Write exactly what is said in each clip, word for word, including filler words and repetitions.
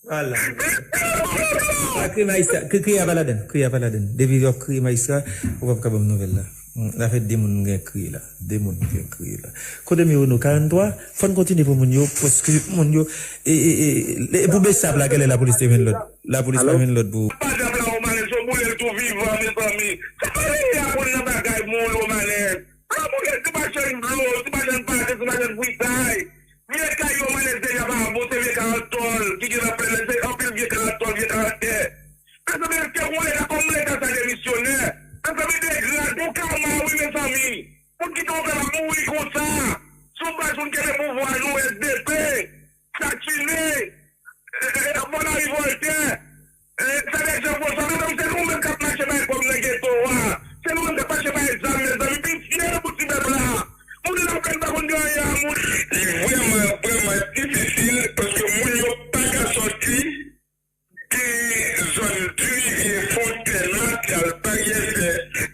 Ala. Pa kriye majistra. Kri-, kriye a pa ladann. Kriye a pa ladann. Depi yo kriye majistra, ou p ap ka ban m nouvèl la. Hmm, la fè de moun gen kriye la. De moun gen kriye la. Kote m yo nou karannntwa, fò n kontinye pou moun yo, paske moun yo, e, e, e, e pou Besap la, genlè lapolis te jwenn lòd. Lapolis pa jwenn lòd pou. Badjab la, Omanes, yo boule l tou vivan, mezanmi. Se pa lè a pou l nan bagay moun, Omanes. Ala pou gen ti machann dlo, ti machann pate, ti machann fritay. Vye kay yo, Omanes, deja pa bon, se vye kay an tòl ki gen nan plèn nan, se anpil vye kay an tòl, vye kay an tè. Mezanmi, èske yon leta kòm leta sa demisyonè? Mezanmi, degrad, yon kama, wi, mezanmi. Moun ki te ouvè l ap mouri konsa. Sou baz moun kenbe pouvwa nou, S D P, Satine, e, e, e, Bònari Vòltè, e, Fèdèk Jan Fwonswa, mezanmi, se nou menm k ap mache bay kòb nan geto a. Se nou menm k ap mache bay zam, mezanmi, pitye pou ti pèp la. Moun lapenn pa konn gen anyen a moun. Li vrèman, vrèman difisil paske moun yo pa ka sòti. Gen zòn Dirivye, Fontèn, Matyal, Baryè Vè,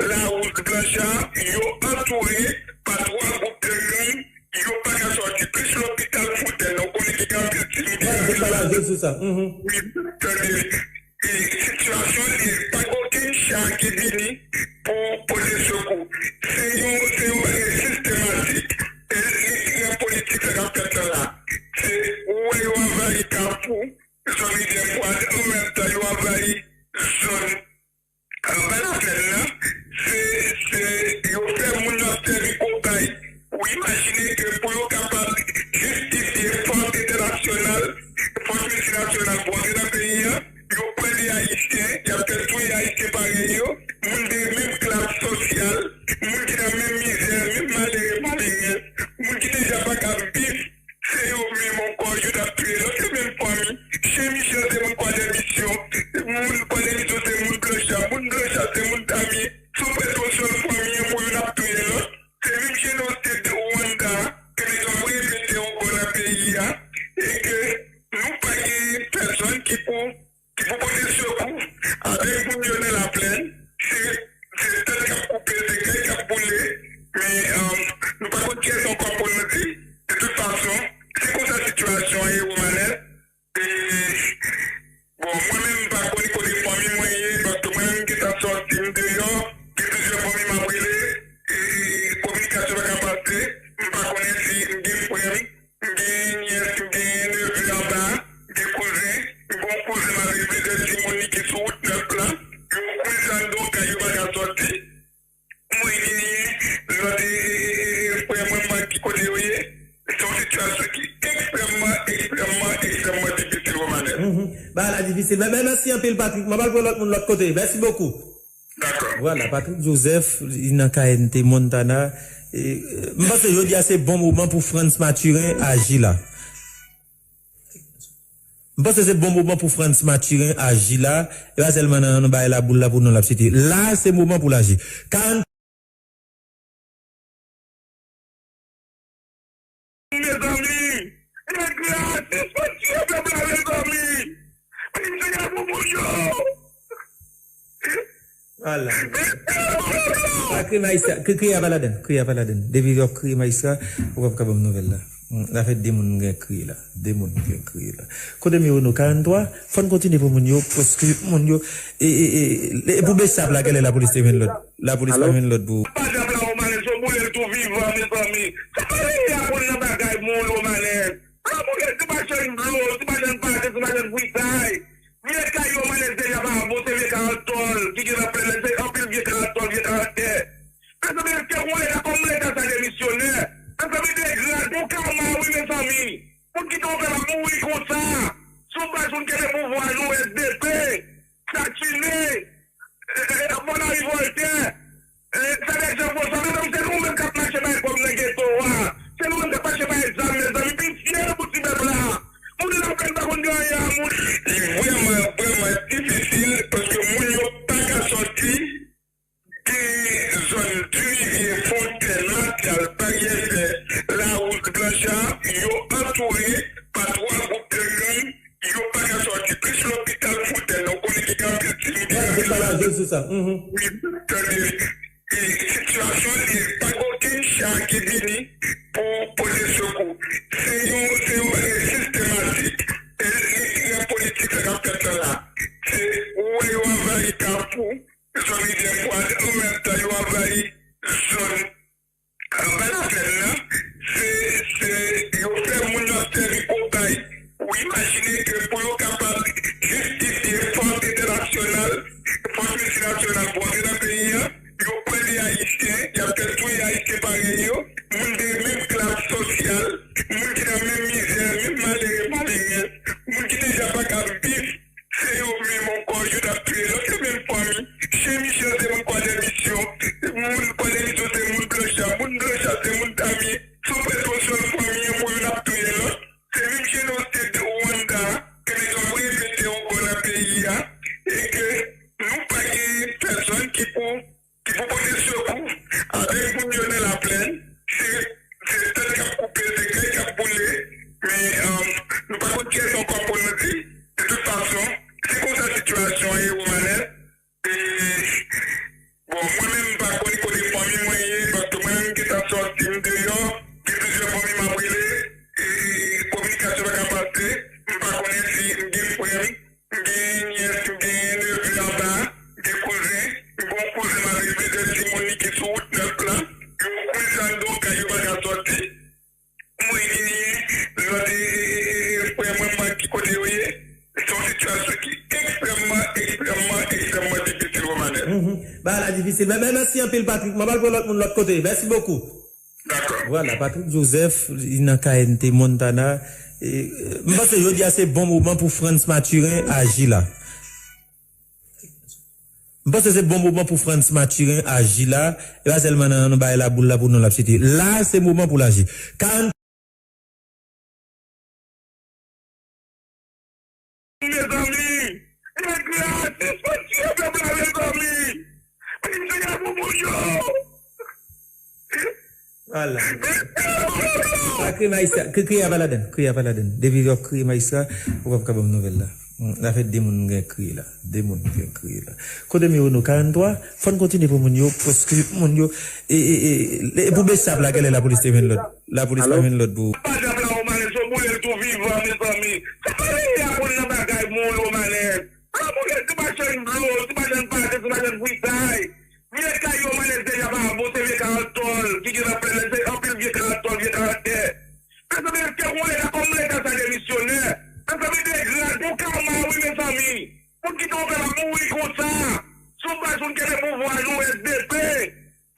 Lawous, Blancha, yo antoure pa twa gwoup de gang, yo pa ka sòti. Plis lopital Fontèn, ou konnen ki gen anpil timoun ki gen anpil. Wi, tande, e, sitiyasyon li, pa gen okenn cha ki vini pou pote sekou. Se yon, se yon bagay sistematik. E li, li nan politik sa k ap fèt la la. Se, ou wè yo anvayi Kafou, zòn Rivyè Fwad, an menm tan yo anvayi zòn anba laplèn nan. Se, se, yo fè moun nan sèvi kobay. Ou imajine ke pou yo kapab jistifye fòs entènasyonal, fòs miltinasyonal pou antre nan peyi a, yo pran de Ayisyen, y ap fè touye Ayisyen parèy yo, moun de menm klas sosyal, moun ki nan menm mizè, menm malere, malerèz, moun ki deja pa ka viv. Se yo menm ankò, youn ap touye lòt, se menm fanmi. Chen Michel se moun Kwadèmisyon, moun Kwadèmisyon se moun Blancha, moun Blancha se moun Damye. Se prèske yon sèl fanmi an pou youn ap touye lòt. Se menm jenosid Rwanda ke nèg yo ap repete ankò nan peyi a, e ke nou pa gen pèsonn ki pou ki pou pote sekou avèk moun yo nan laplèn, se, se tèt k ap koupe, se kay k ap boule, men, um, nou pa konn kiyès ankò pou nou di. De tout fason, se konsa sitiyasyon an ye, Romanèl. E, bon, mwen menm, m pa konn kote fanmi mwen ye, paske mwen menm, m gentan sòti, m deyò, gen plizyè fanmi m ap rele, e, kominikasyon pa ka pase, m pa konnen si m gen frè m, M gen nyès, m gen neve anba, m gen kouzen, m gen yon kouzen m avèk plizyè timoun li ki sou wout nèf la. Yo kouzen anndan yon kay, yo pa ka sòti. Mwen genyen lòt, e, e, e, e, frè mwen, m pa ki kote yo ye. Se yon sitiyasyon ki ekstrèmman, ekstrèmman, ekstrèmman difisil, Romanèl. Mhm. Bagay la difisil. Men, men, mèsi anpil, Patrick. Mwen pral pran lòt moun lòt kote. Mèsi bokou. Dakò. Vwala, Patrick Joseph, li nan K N T Montana. E, m panse jodi a se bon moman pou Frantz Mathurin aji la. M panse se bon moman pou Frantz Mathurin aji la. E pa sèlman nan, nan bagay laboul la pou non l ap site. La, se moman pou l aji. Karant Mezanmi, nèg la sispann tiye pèp la, mezanmi. Pitiye pou moun yo. Ala. Mete yo pèp la. Pa kriye majistra. Kri-, kriye a pa ladann. Kriye a pa ladann. Depi yo ap kriye majistra, ou p ap ka ban m nouvèl la. Hmm, la fè de moun gen kriye la. De moun gen kriye la. Kote m yo nou karannntwa, fò n kontinye pou moun yo, paske moun yo, e, e, e, e pou Besap la, genlè lapolis te jwenn lòd. Lapolis pa jwenn lòd pou. Badjab la, Omanès, yo boule l tou vivan, mezanmi. Se pa lè a pou l nan bagay moun, Omanès. Ala pou gen ti machann dlo, ti machann pate, ti machann fritay. Vye kay yo, Omanès, deja pa bon, se vye kay an tòl ki gen nan plèn nan, se anpil vye kay an tòl, vye kay an tè. Mezanmi, èske yon leta kòm leta sa demisyonè? Mezanmi, degrad, yon kama, wi, mezanmi. Moun ki te ouvè l ap mouri konsa. Sou baz moun kenbe pouvwa nou, S D P, Satine, e, e, e, Bònari Vòltè, e, Fèdèk Jan Fwonswa, mezanmi, se nou menm k ap mache bay kòb nan geto a. Se nou menm k ap mache bay zam, mezanmi, pitye pou ti pèp la. Moun lapenn pa konn gen anyen a moun. Li vrèman, vrèman difisil paske moun yo pa ka sòti. Gen zòn Dirivye, Fontèn, Matyal, Baryè Vè, Lawous, Blancha, yo antoure pa twa gwoup de gang, yo pa ka sòti. Plis lopital Fontèn, ou konnen ki gen anpil timoun ki gen anpil. Wi, tande, e sitiyasyon li, pa gen okenn cha ki vini pou pote sekou. Se yon, se yon bagay sistematik. E li, li nan politik jenosid Rwanda, ke nèg yo ap repete ankò nan peyi a, e ke nou pa gen pèsonn ki pou, ki pou pote sekou avèk moun yo nan Laplèn. Se, se tèt k ap koupe, se kay k ap boule, men, um, nou pa konn kiyès ankò pou nou di. De tout fason, se konsa sitiyasyon an ye, Romanèl. E, bon, mwen menm, m pa konnen kote fanmi mwen ye, paske mwen menm, m gentan sòti, m deyò, gen plizyè fanmi m ap rele, e, kominikasyon pa ka pase, m pa konnen si m gen frè m, m gen nyès, m gen neve anba, m gen kouzen, m gen yon kouzen m avèk plizyè timoun li ki sou wout nèf la, yo kouri sa anndan yon kay, yo pa ka sòti. Mwen genyen lòt, e, e, e, frè mwen, mwen ki kote yo ye. Se yon sitiyasyon ki ekstrèmman, ekstrèmman, ekstrèmman difisil, Romanèl. Mhm. Bagay la difisil. Men, men, mèsi anpil, Patrick. Mwen pral pran lòt moun lòt kote. Mèsi bokou. Dakò. Vwala, Patrick Joseph, li nan K N T Montana. E, e, m panse jodi a se bon moman pou Frantz Mathurin aji la. M panse se bon moman pou Frantz Mathurin aji la. E pa sèlman nan, nan bay laboul la pou non l ap site. La, se moman pou l aji. Karant Mezanmi, nèg la, sispann tiye pèp la, mezanmi. Peyizan ap pou moun yo. Vwala. Pa kriye majistra, kri-, kriye a pa ladann, kriye a pa ladann. Depi w ap kriye majistra, ou p ap ka ban m nouvèl la. Hmm, la fè de moun gen kriye la. De moun gen kriye la. Kote m ye, Renaud karant twa, fò n kontinye pou moun yo, paske moun yo, e, e, e, e, pou Bechap la, genlè lapolis te jwenn lòd. Lapolis pa jwenn lòd pou. Bechap la, Romanèl, yo boule l tou vivan, mezanmi. Se pa lè y ap nan bagay moun, Romanèl. An, moun yo te pa jwenn dlo, te pa jwenn pate, te pa jwenn fritay. Vye kay yo, Romanèl, deja pa bon, se vye kay an tòl ki gen nan plèn nan, se anpil vye kay an tòl, vye kay an tè. Mezanmi, èske yon leta kòm leta sa demisyonè? Mezanmi, degrade, yon kama, wi, mezanmi. Moun ki te yon pèp ap mouri konsa. Sou baz moun ki gen pouvwa, nou S D P,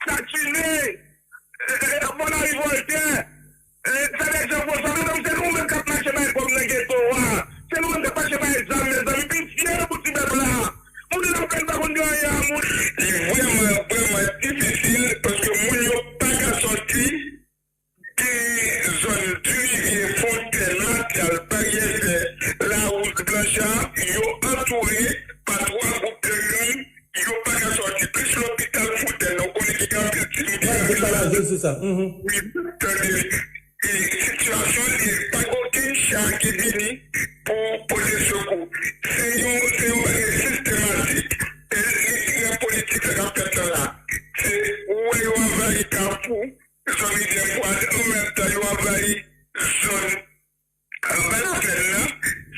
Satine, e, e, e, Fò Lari Vòltè, e, Fèdèk Jan Fwonswa, mezanmi, se nou menm k ap mache bay kòb nan geto a. Se nou menm k ap mache bay zam, mezanmi. Pitye pou ti pèp la. Moun nan pèn pa konn gen anyen a moun. Li vrèman, vrèman difisil paske moun yo pa ka sòti. Gen zòn Dirivye, Fontèn, Matyal, Baryè Vè, Lawous, Blancha, yo antoure pa twa gwoup de gang, yo pa ka sòti. Plis lopital Fontèn, ou konnen ki gen anpil timoun, ki gen anpil malad. Wi, tande, e, sitiyasyon an, li pa gen okenn cha ki vini pou pote sekou. Se yon, se yon bagay sistematik. E, e, e, politik sa k ap fèt la la. Se, ou wè yo anvayi Kafou, zòn Rivyè Fwad, an menm tan yo anvayi zòn, e, Balaplèn nan.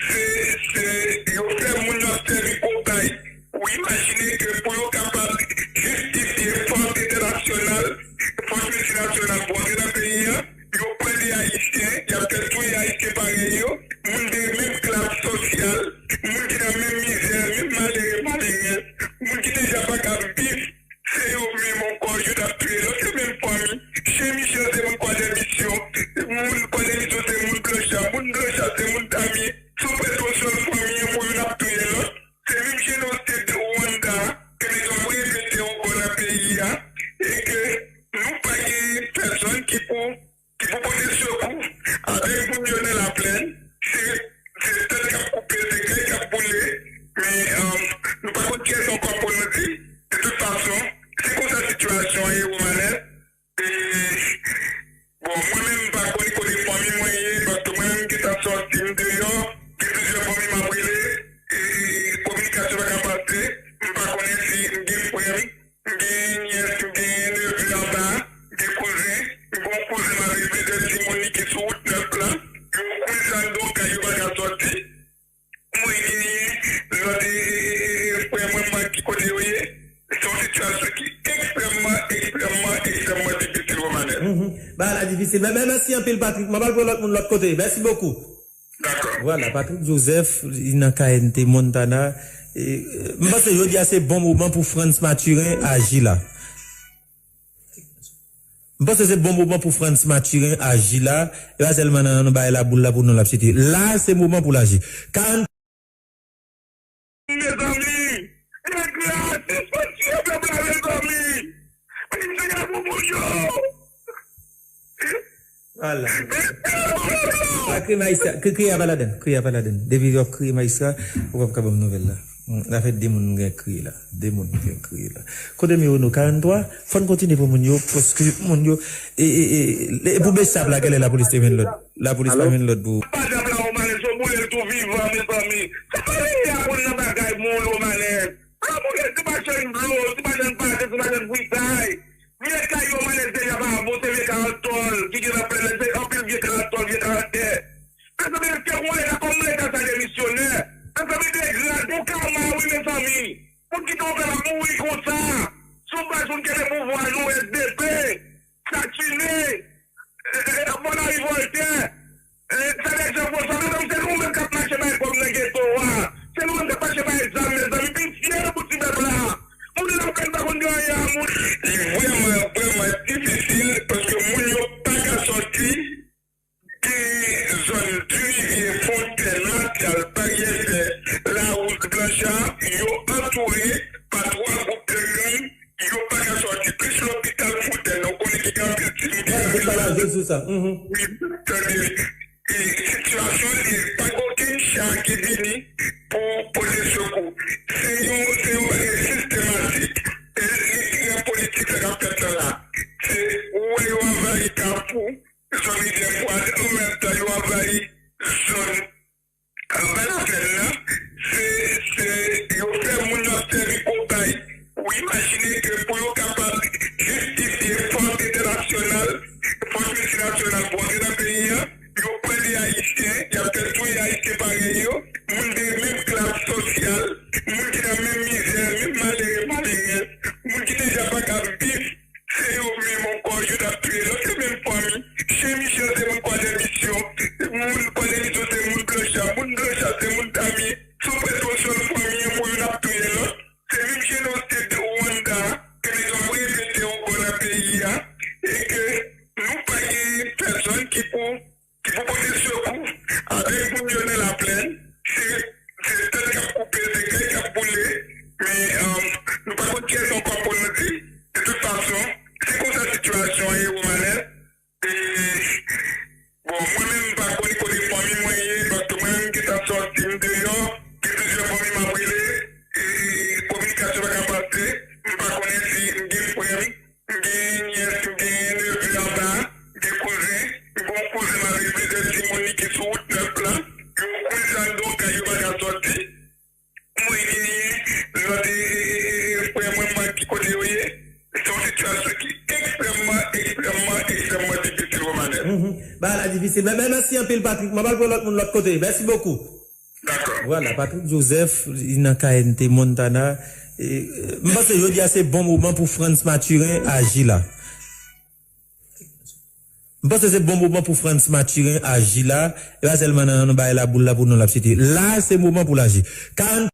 Se, se, yo fè moun nan sèvi kobay. Ou imajine ke pou yo kapab jistifye fòs entènasyonal, fòs miltinasyonal pou antre nan peyi an, yo pran de Ayisyen, y ap fè touye Ayisyen parèy yo, moun de menm klas sosyal, moun ki nan menm mizè, menm malere, malerèz, moun ki deja pa ka viv. Se yo menm ankò, youn ap touye lòt, se menm fanmi. Chen Michel se moun Kwadèmisyon, moun Kwadèmisyon se moun Blancha, moun Blancha se moun Damye. Se prèske yon sèl fanmi, pou youn ap touye lòt. Se menm jenosid Rwanda ke nèg yo ap repete ankò nan peyi a, e ke nou pa gen pèsonn ki pou ki pou pote sekou avèk moun yo nan Laplèn. Se, se tèt k ap koupe, se kay k ap boule, men, um, nou pa konn kiyès ankò pou nou di. De tout fason, se konsa sitiyasyon an ye, Romanèl. E, bon, mwen menm, m pa konnen kote fanmi mwen ye, paske mwen menm, m gentan sòti, m deyò, gen plizyè fanmi m ap rele, e, kominikasyon pa ka pase, m pa konnen si m gen frè m, m gen nyès, m gen neve anba, m gen kouzen, m gen yon kouzen m avèk plizyè timoun li ki sou wout nèf la. Yo kouri sa anndan yon kay, yo pa ka sòti. Mwen genyen lòt, e, e, e, e, frè mwen, mwen ki kote yo ye. Se yon sitiyasyon ki ekstrèmman, ekstrèmman, ekstrèmman difisil, Romanèl. Mhm. Bagay la difisil. Men, men, mèsi anpil, Patrick. Mwen pral pran lòt moun lòt kote. Mèsi bokou. Dakò. Vwala, Patrick Joseph, li nan K N T Montana. E, e, m panse jodi a se bon moman pou Frantz Mathurin aji la. M panse se bon moman pou Frantz Mathurin aji la. E pa sèlman nan, nan bay laboul la pou non l ap site. La, se moman pou l aji. Karant Mezanmi, nèg la, sispann tiye pèp la, mezanmi. Peyizan ap pou moun yo. Vwala. Kriye majistra, kri- kriye a pa ladan, kriye a pa ladan. Depi yo ap kriye majistra, ou p ap ka ban m nouvèl la. Hmm, afè de moun gen kriye la. De moun gen kriye la. Kote m ye, Ono karannntwa, fò n kontinye pou moun yo, paske moun yo, e, e, e, e pou Besap la, genlè lapolis te jwenn lòd. Lapolis pa jwenn lòd pou. Padap la, Romanes, yo boule l tou vivan, mezanmi. Sa pa lè y a konn nan bagay moun, Romanes. Ala moun gen ti machann dlo, ti machann pate, ti machann fritay. Vye kay yo, Romanes, deja pa bon, se vye kay an tòl ki gen nan plèn nan, se anpil vye kay an tòl, vye kay an tè. Mezanmi, èske yon leta kòm leta sa demisyonè? Mezanmi, degrad, yon kama, wi, mezanmi. Moun ki te opè ap mouri konsa. Sou baz moun kenbe pouvwa nou, S D P, Satine, e, e, e, Bònari Vòltè, e, Fèdèk Jan Fwonswa, mezanmi, se nou menm k ap mache bay kòb nan geto a. Se nou menm k ap mache bay zam, mezanmi. Pitye pou ti pèp la. Moun nan pèn pa konn gen anyen a moun. Li vrèman, vrèman difisil paske moun yo pa ka sòti. Gen zòn Duvivier, Fontèn, Matyal, Baryè Vè, Lawous, Blancha, yo antoure pa twa gwoup de gang, yo pa ka sòti. Plis lopital Fontèn, nou konnen ki gen anpil timoun, ki gen anpil malad. Wi, tande, e sitiyasyon li, pa gen okenn cha ki vini pou pote sekou. Se yon, se yon bagay sistematik. E li gen politik sa k ap fèt la la. Se, ou wè yo anvayi Kafou, zòn Rivyè Fwad, an menm tan yo anvayi zòn anba Laplèn nan, se, se, yo fè moun yo ap sèvi kobay. Ou imajine ke pou yo kapab jistifye fòs entènasyonal, fòs miltinasyonal pou antre nan peyi a, yo pran de Ayisyen, y ap fè touye Ayisyen parèy yo, moun de menm klas sosyal, moun ki nan menm mizè, menm malere, malerèz, moun ki deja pa ka viv, se yo menm ankò, youn ap touye lòt, se menm fanmi. Chen Michel se moun Kwadèmisyon, moun Kwadèmisyon se moun Blancha, moun Blancha se moun Dami. Se prèske yon sèl fanmi, pou youn ap touye lòt. Se menm jenosid Rwanda ke nou ap repete ankò nan peyi a, e ke nou pa gen pèsonn ki pou ki pou pote sekou avèk moun yo nan Laplèn, se, se tèt k ap koupe, se kay k ap boule, men, um, nou pa konn kiyès ankò pou nou di. De tout fason, se konsa sitiyasyon an ye, Romanèl. E, bon, mwen menm, m pa konn kote fanmi mwen ye, paske mwen menm, m gentan sòti, m deyò, gen plizyè fanmi m ap rele, e kominikasyon pa ka pase, m pa konnen si m gen frè m, M gen nyès, m gen neve anba, m gen kouzen, m gen yon kouzen m avèk plizyè timoun li ki sou wout nèf la. Yo kouri anndan yon kay, yo pa ka sòti. Mwen genyen lòt, e, e, e, e, frè mwen, m pa ki kote yo ye. Se yon sitiyasyon ki ekstrèmman, ekstrèmman, ekstrèmman difisil, Romanèl. Mhm. Bagay la difisil. Men, men, mèsi anpil, Patrick. Mwen pral pran lòt moun lòt kote. Mèsi bokou. Dakò. Vwala, Patrick Joseph, li nan K N T Montana. E, m panse jodi a se bon moman pou Frantz Mathurin aji la. M panse se bon moman pou Frantz Mathurin aji la. E pa sèlman nan, nan bagay laboul la pou nou l ap site. La, se moman pou l aji. Karant